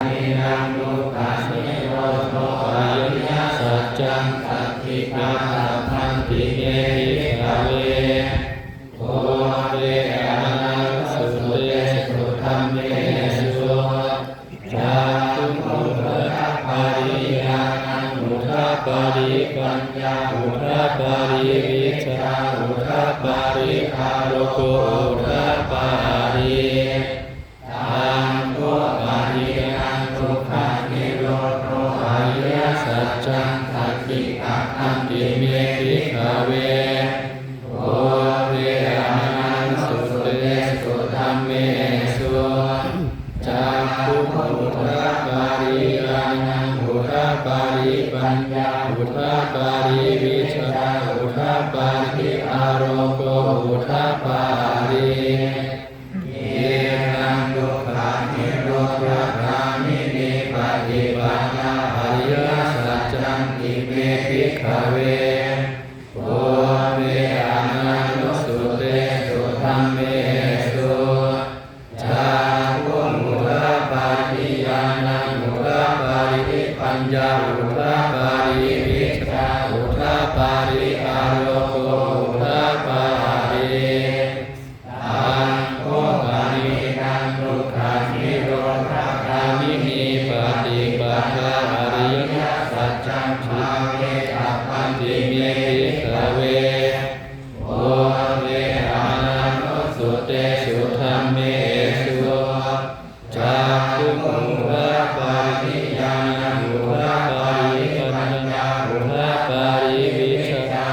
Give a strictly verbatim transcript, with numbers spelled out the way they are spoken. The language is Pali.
Dukkhānaṃ dukkhanirodho ariyasaccaṃ sacchikātabbanti me bhikkhave. Bhūtesu ananussutesu dhammesu cakkhuṃ udapādi ñāṇaṃ udapādi paññā udapādi vijjā udapādi āloko udapādi. Taṃ kho panidaṃ dukkhanirodho ariyasaccaṃ sacchikātabbanti me bhikkhave. Bhūtesu ananussutesu dhammesu cakkhuṃ udapādi ñāṇaṃ udapādi paññā udapādi vijjā udapādi āloko udapādi.